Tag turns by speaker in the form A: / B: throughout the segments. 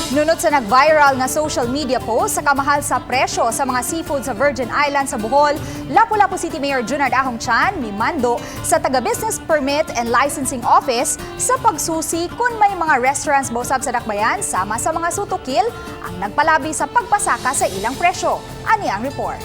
A: Nunot sa nag-viral nga social media post sa kamahal sa presyo sa mga seafood sa Virgin Island sa Bohol, Lapu-Lapu City Mayor Junard Ahong Chan mimando sa taga-Business Permit and Licensing Office sa pagsusi kung may mga restaurants ba usab sa Dakbayan sama sa mga sutukil ang nagpalabi sa pagpasaka sa ilang presyo. Ani ang report.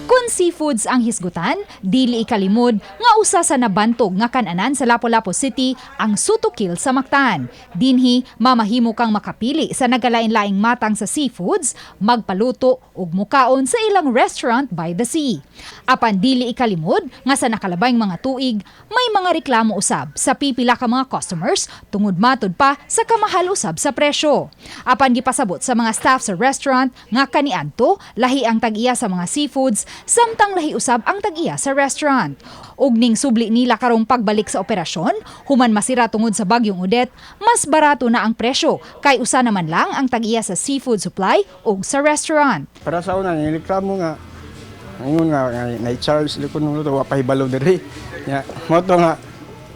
A: Kung seafoods ang hisgutan, dili ikalimod nga usa sa nabantog nga kananan sa Lapu-Lapu City ang sutukil sa Mactan. Dinhi, mamahimo kang makapili sa nagkalain-laing matang sa seafoods, magpaluto ug mukaon sa ilang restaurant by the sea. Apan dili ikalimod nga sa nakalabayng mga tuig, may mga reklamo usab sa pipila ka mga customers tungod matud pa sa kamahal usab sa presyo. Apan gipasabot sa mga staff sa restaurant nga kaniadto lahi ang tag-iya sa mga seafoods samtang lahi usab ang tag-iya sa restaurant. Ug ning subli nila karong pagbalik sa operasyon, human masira tungod sa bagyong Odette, mas barato na ang presyo kay usa naman lang ang tag-iya sa seafood supply ug sa restaurant.
B: Para sa una, nireklamo nga, ngayon nga na-charge ko nung luto, wa pa hibalo diri. Ya, mao to nga,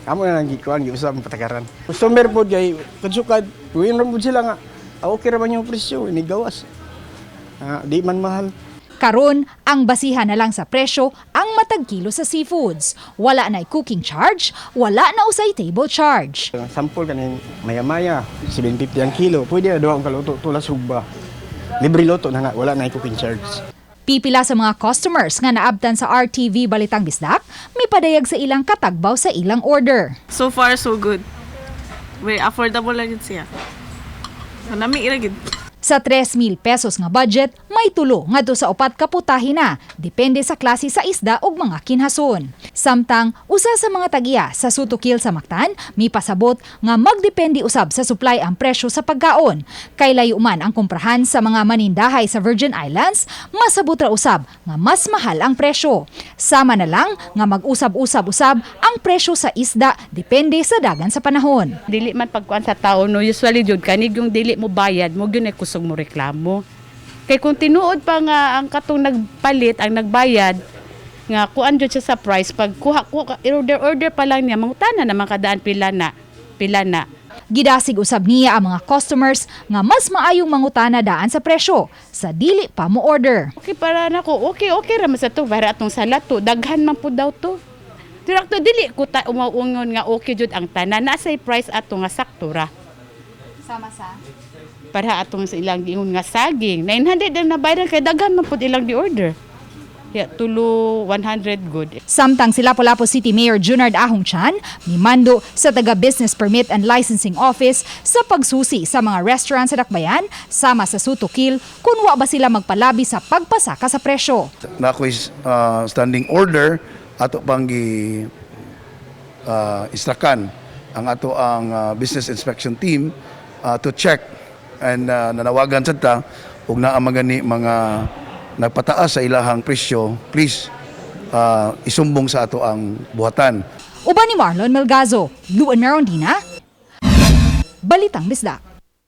B: amo na lang gikuan, giusab ang patakaran. Customer po kay kansukad, uwi ra po sila nga, ah, okay ra man yung presyo, ini gawas. Ah, di man mahal.
A: Karon, ang basihan na lang sa presyo ang matag kilo sa seafoods. Wala na cooking charge, wala na usay table charge.
B: Sample kaning maya-maya, 750 ang kilo. Pwede na duha ang kaluto, tula sugba. Libre luto na nga, wala na cooking charge.
A: Pipila sa mga customers nga naabtan sa RTV Balitang Bisdak, may padayag sa ilang katagbaw sa ilang order.
C: So far, so good. Very affordable lang yun siya. Nami ra gid.
A: Sa 3,000 pesos nga budget, may tulo ngadto sa upat ka putahe na, depende sa klase sa isda ug mga kinhason. Samtang usa sa mga tagiya sa Sutukil sa Mactan, mi pasabot nga magdepende usab sa supply ang presyo sa pagkaon. Kay layo man ang kumprahan sa mga manindahay sa Virgin Islands, masabot ra usab nga mas mahal ang presyo. Sama na lang nga mag-usab-usab usab ang presyo sa isda depende sa dagan sa panahon.
D: Dili man pagkuan sa tao, no, usually jud kanig yung dili mo bayad mo gyud ay kusog mo reklamo. Kay kung tinuod pa nga ang katong nagpalit ang nagbayad nga kuan jud siya sa price, pag kuha kuha order order pa lang niya, mangutana naman kadaan pila na pila na.
A: Gidasig usab niya ang mga customers nga mas maayong mangutana daan sa presyo sa dili pa mo order.
D: Okay para nako, okay okay ra man sa to para atong salato daghan man pud daw to. Pero akto dili ko ta umaungon nga okay jud ang tanan, nasa price ato nga sakto ra.
A: Sama sa
D: Para atong sa ilang giingon nga saging 900 ang nabayran kay daghan man pud ilang di order ya, tulo 100 good.
A: Samtang si Lapu-Lapu City Mayor Junard Ahong Chan, mimando sa taga Business Permit and Licensing Office sa pagsusi sa mga restaurant sa Dakbayan sama sa Sutukil kung wa ba sila magpalabi sa pagpasaka sa presyo.
E: Na ako'y standing order ato pang gi instructan ang ato ang business inspection team to check and nanawagan sad ta ug naa magani mga nagpataas sa ilahang presyo, please isumbong sa ato ang buhatan.
A: Uban ni Marlon Melgazo, Luan Merondina, Balitang Bisdak.